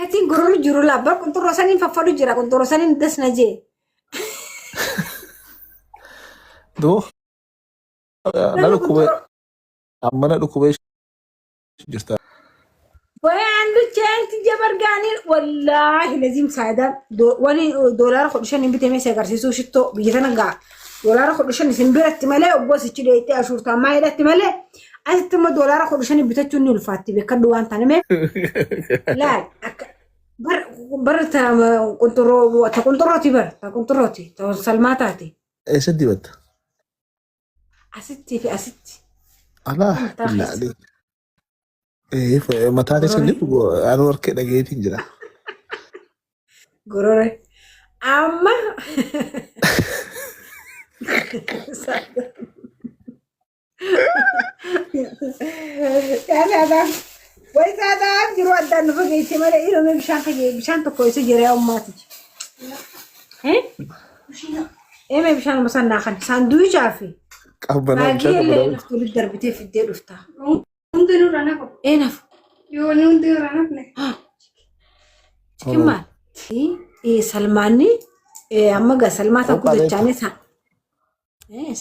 Akkatiin gororru jiru laa bar qunxurroo saniin faffadhu jira qunxurroo saniin das na jee. Duu na Namni dhukkubee qunxurroo. amma na dhukkubee jirta. Wayi anducheen tiyya bargaanii wallaahi laziim saayidaan wani doolaara 15 hin bitee si agarsiisuu shittoo biyya tana gaa doolaara 15 isin biratti malee oggoo sichi dheeyxee ashuurtaa maa hidhatti malee asitti immoo doolaara 15 bitachuun ni ulfaatti beekadhu waan taane mee laal akka bar bar ta qunxurroo ta qunxurrooti bar ta qunxurrooti ta salmaa taate Eessa dibatta? asitti fi asitti Alaa mataa billaa keessa alee. Mataa keessa gorore jiru ani warqee dhageetiin jira. gorore amma Saadaan way saadaan jiru addaan nu fageesse malee ilome bishaan fagee bishaan tokko isa jira yaa ummaati. Eeme bishaan masannaa kan saanduuchaa fi Qabbanaa raagii bishaan illee qabbanaa. naftu walitti darbitee fiddee dhufta. Hundi nurra nafu. Ee nafu. Yoo inni hundi nurra nafne. Chikin maal? Salmaanni amma gaa salmaa takku Qooqaa jechaanii dheeta.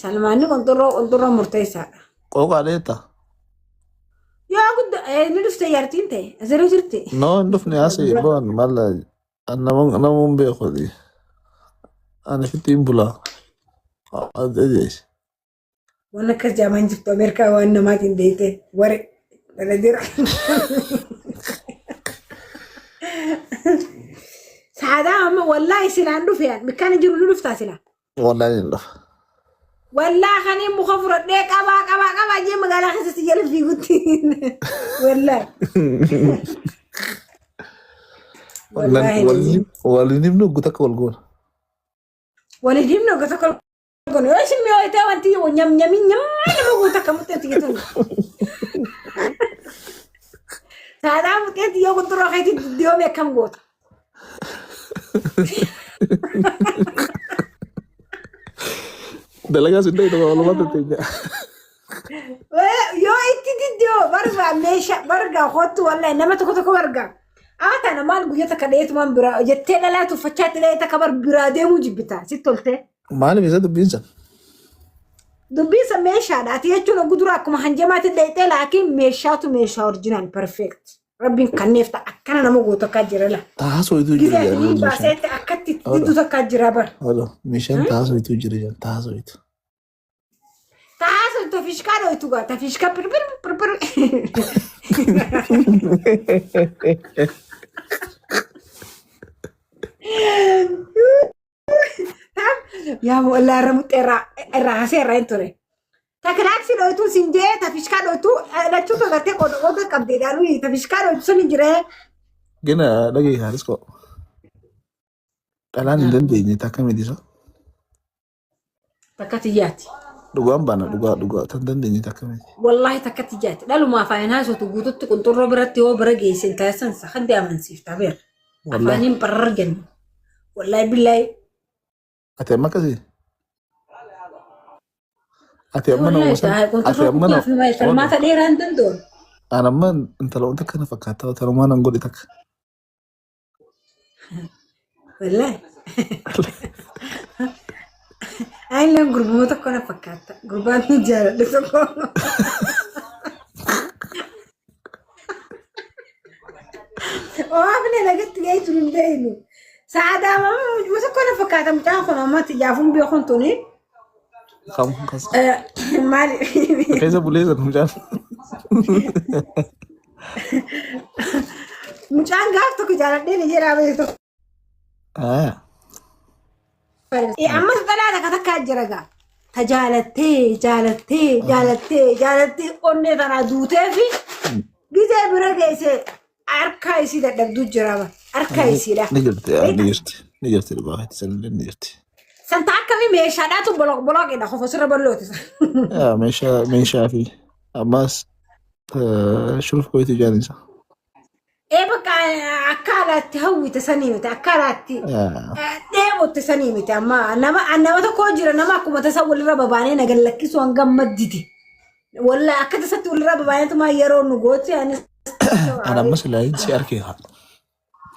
Salmaanni qonxurroo qonxurroo murteessaadha. Qooqaa dheeta. Yoo guddaa inni dhufte jaartiin ta'e asirra jirti. No hin dhufne asii boon maal namuun beeku. Ani fittiin bulaa. Waan akkas jaamaan jirtu Ameerikaa waan namaatiin deeyte ware dhala jira. Saadaa amma wallaahi silaan dhufe bikkaan jiru ni dhuftaa silaa. Wallaahi hin dhufa. Wallaahi kaniin muka fudhadhee qabaa qabaa qabaa jee magaalaa keessa si jala fiigutti. Wallaahi. Wallaahi Waliin waliin himnu guutuu akka wal goona. Waliin himnu gosa tokko kun yoo isin mi'ooytee wanti nyam nyamii nyamma nama guuta akka muxxeetti jettu. Saadaa muxxeetti yoo qunxuroo keetti diddiyoome akkam goota. Dalagaa sin ta'e walumaa tatteenya. Yoo itti diddiyoo bargaa meeshaa bargaa kottu wallahi nama tokko tokko bargaa. Haa tana maal guyyaa takka dheetumaan biraa jettee dhalaa tuffachaa itti dhahee takka bar biraa deemuu jibbita sitti toltee. Maaliif isa dubbiin san? Dubbiin san meeshaadha. Ati jechuun oguu dura akkuma hanjamaatti dheeyxee laakiin meeshaatu meeshaa original perfect. Rabbiin kanneef ta'a akkana nama gootu akkaa jira la. Taasoo ituu jira Gizee ati jedhanii niin meeshaan. baaseetti akkatti itti Hola. diddu takkaa jira bar. Hola. Meeshaan taasoo ituu jira jedhan taasoo itu. Taasoo tafishkaa dhoytu gaa tafishkaa pirpir pirpir. Yaa wallaa irra muxxee irraa irraa hasee irraa hin ture. Takilaaksii dhoytuu siin jee tafishkaa dhoytuu lachuu togattee qoda qoda qabdee dhaaluu tafishkaa dhoytu sun hin jiree. Gina dhagee haaris koo. Dhalaan hin dandeenye takka miti isa. Takka tiyyaati. Dhugaan baana dhugaa dhugaa tan dandeenye takka miti. Wallaahi takka tiyyaati. Dhaluma afaan haasoftu guututti qunxurroo biratti yoo bira geesse intala san sakandee amansiifta beer. Wallaahi. Afaaniin barrar jenna. Wallaahi billaahi. Ati amma akkasii? Ati amma nama Wallaahi san ati qunxurroo amma guddaa fi nama falmaata dheeraa hin danda'u. An amma intala wanta kana fakkaata tanumaa nan godhe takka. Wallaahi. Ayilleen gurbuma tokko na fakkaata. Gurbaan ni jaaladhe tokko. Oofne lagatti geessu hin beeknu. Sa'aadaa mama tokko na fakkaata mucaan kun amma xiyyaafun beekun tuni. Kam kas Maali? keessa bulee sana mucaan. Mucaan gaaf tokko jaaladhee ni jedhaa beektu tokko. Ah. Ammas dhalaa takka takkaa jira gaa. Ta jaalattee jaalattee jaalattee jaalattee onnee tanaa duutee fi gizee bira geesse harkaa isii dadhabduu jira ba. Harkaa isiidha. Ni jirti, ni jirti, ni jirti dhugaa keetti sanillee ni jirti. Santa akkamii meeshaadhaatu boloq boloqidha qofa sirra ballooti. Yaa meeshaa meeshaa fi ammas shuruf koyitu jaanisa. Ee bakka akka alaatti hawwite sanii miti akka alaatti dheebotte sanii miti amma nama nama tokko jira nama akkuma tasa walirra babaanee na gallakkisu hanga madditi. Walla akka tasatti walirra babaaneetu maa yeroo nu gooti anis. An amma silaa si arkee haa.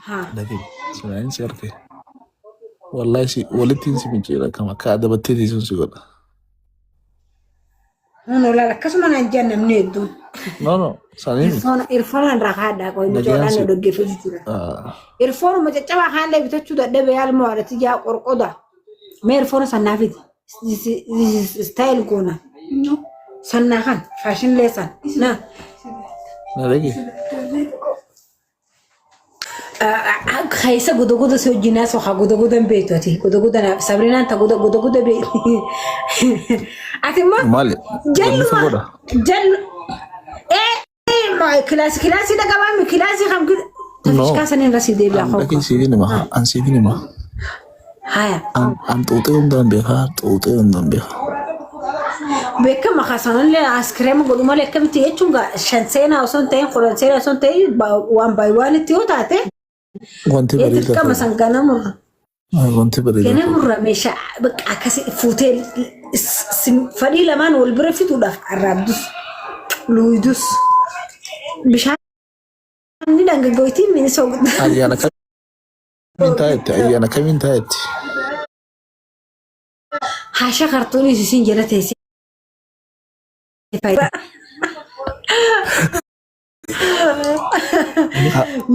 Haa. Dhagee silaayin si arge. Wallahi si walittiin si micciira kam akka adabattee teessuun si godha. Hun olaal akkasuma naan jedhan namni hedduun. No no sanii miti. Irfoona irfoona irraa kaadhaa qoy Nagayaan mucoodhaan si na dhaggeeffatu jira. Ah, Irfoonuma caccabaa kaanillee bitachuu dadhabe yaalma waadhati jaa qorqoda. Mee irfoona sannaa fidi. Style goona. No. Sannaa kan faashinlee san. Na. Na dhagee. Keessa goda goda si wajjin haasoo haa goda goda hin beektu ati. Goda goda naaf Sabrinaan ta goda goda goda beekti. Ati immoo Maali? Wanni jalluma fagoodha. jallu ee kilaasii kilaasii dhaqabaami kilaasii kam No. tafishkaa saniin irra si deebi'a An hooka. dhagee siifin hima. An siifin hima. Haya. An an xuuxee hundaan beekaa. Xuuxee hundaan beekaa. Beekama kasanallee askireema godhu malee akkamitti jechuun gaa shan seenaa osoo hin ta'in 10 seenaa osoo hin ta'in waan baay'ee waan itti yoo taate Wanti ee bareedaa dirqama ta'e. san ganamurra. Wanti bareedaa ta'e. Ganamurra meeshaa bakka akkasii fuutee fadhii lamaan wal bira fituudhaaf arraabdus luudus bishaan ni dhangaggoitii minisoo guddaa. Ayyaana kamiin taa'etti? Ayyaana kamiin taa'etti? Haasha kartuunis isin jala teessee faayidaa.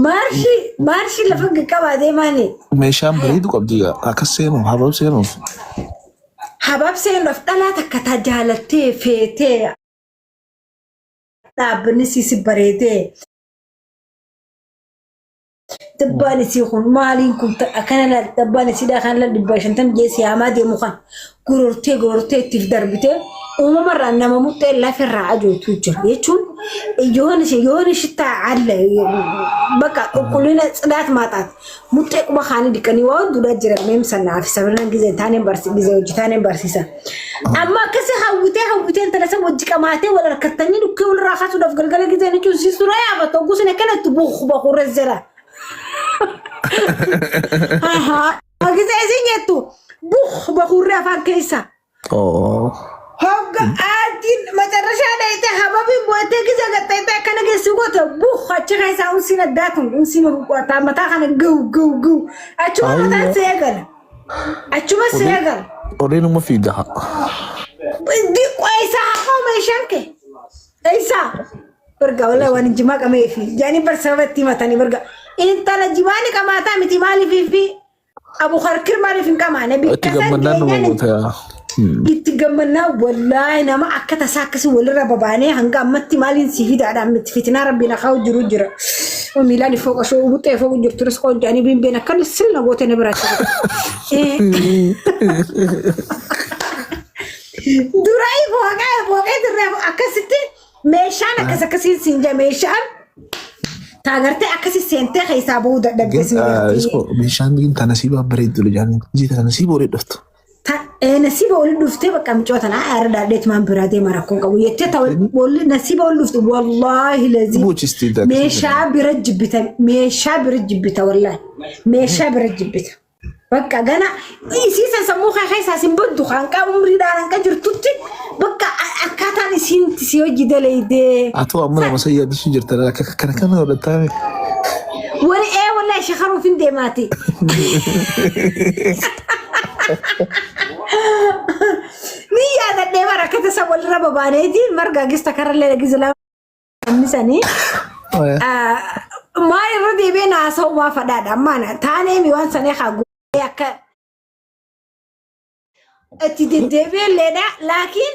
Maarshii maarshii lafa qaqqabaa deemaani. Meeshaan bareedu qabdi gaa. Akkas seenuuf habaab seenuuf. Habaab seenuuf dhalaa takka taa jaalattee feetee dhaabbanni siisi bareedee dabbaan isii kun maaliin kun akkana laal dabbaan isiidhaa kana laal 550 jee siyaamaa deemu kan gorortee gorortee ittiif darbitee uumamarraa nama muxxee lafarraa ajootu jira jechuun yoon ishee yoon ishittaa alla bakka qulqullina tsidaat maaxaat muxxee quba kaanii dhiqanii waan hunduudhaa jira meemsa naaf sabirnaan gizee taaneen barsi gizee hojii taaneen barsiisa. Amma akkasi hawwitee hawwitee intala san wajji qamaatee wal harkattanii dhukkee walirraa kaasuudhaaf galgala gizee ni cuunsiisu dura yaafatu hogguu sin akkanatti buuk bakurra jira. Gizee isin jettu buuk bakurri afaan keessa. Oh. Hogga aadiin macarrashaa dheeyte hababiin bu'attee gizee gaxxeettee akkana geessu goote buuk achi keessaa unsiin addaa tun unsiin mataa kana ga'u ga'u ga'u achuma mataan Ayya. si eegala. Achuma si eegala. Horiin uma fiiga. Diqqoo isaa hafoo meeshaan kee. Isaa. Barga walaa waan jimaa qameefi. Jaanii bar sababa itti himatanii barga. Intala jimaani qamaataa miti maaliif fi Abu Harkir maaliif hin qamaane Itti bikka san gammannaan numa geenyaan goota yaa. itti gammannaa wallaahi nama akka tasaa akkasii walirra babaanee hanga ammatti maaliin si fidaadhaan miti fitinaa rabbiin akaa'u jiru jira. Miilaan ifoo qashoo buxxee ifoo jirturis qoonjaanii biimbeen akkan silna goote na biraa jiru. Dura fooqee fooqee dirree akkasitti meeshaan akkas akkasiin siin jaa meeshaan taagartee akkasi seentee keessaa bahuu dadhabde Gin siin gartee. isko meeshaan gin tana siibaa bareeddu jaan jii tana siiboo waliin dhuftu. Nasiiba oli dhuftee bakka micoota na aara dhaadheet maan biraa deema rakkoon qabu jettee ta walli nasiiba oli dhufte wallaahi lazii Buuchisti taksii. meeshaa bira jibbita meeshaa bira jibbita wallaahi meeshaa bira jibbita. Bakka gana isiisa sammuu kee keessaa sin baddu hanqa umriidhaan hanqa jirtutti bakka akkaataan isiin si hojii dalaydee. Atoo amma nama san yaaddisu jirta akka kana kana godhataa. Wani ee wallaahi shakaruuf hin deemaati. Ni yaadadhee bara akka tasa walirra babaaneeti marga gista karallee gizilaa namni sanii. Maal irra deebi'ee naasa'u maa fadhaadha ammaana taanee mi waan sanee haa guutee akka itti deddeebi'ee leedha laakiin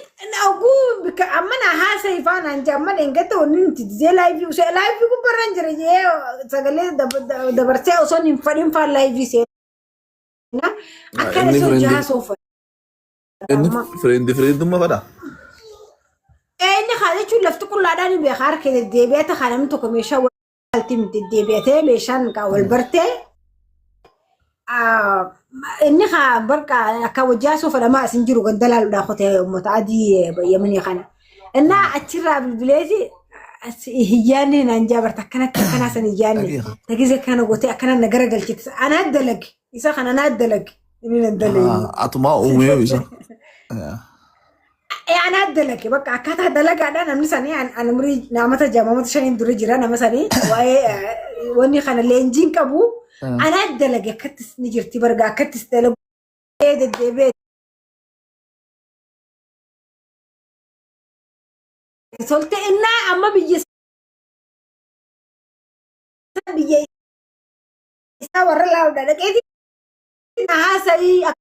oguu bika amma na haasa ifaan an amma dheengatta wanni nuti didee laayivii usee laayivii gubbarran jira jee sagalee dabarsee osoo hin fadhin faan laayivii seenaa akkana Inni isa hojii friendii haasoo fadha inni amma. friendii friendummaa fadha. Inni haa jechuun lafti qullaadhaan hin beekaa harka deddeebi'ee ta'a namni tokko meeshaa walti deddeebi'atee meeshaan kaa wal bartee inni haa barqa akka hojii haasoo fadhamaa isin jiru ganda laaluudhaan qotee uummata adii yamanii kana. Innaa achirraa bilbileeti hiyyaanni naan jaabarta akkanatti akkanaa san hiyyaanni Dhageera. tagize kana gootee akkana na garagalchite anaa dalage isa kana anaa dalage inni nan dalage. Atumaa uumee isa. Ee anaa dalage bakka akkaataa dalagaadhaa namni sanii an umurii naamata 6 naamata 5n dura jira nama sanii waa'ee wanni kana leenjiin qabu. Anaa dalage akkattis ni jirti barga akkattis dalagu deddeebi'ee tolte innaa amma biyya biyya isaa warra laawudha dhaqeeti na haasa'ii.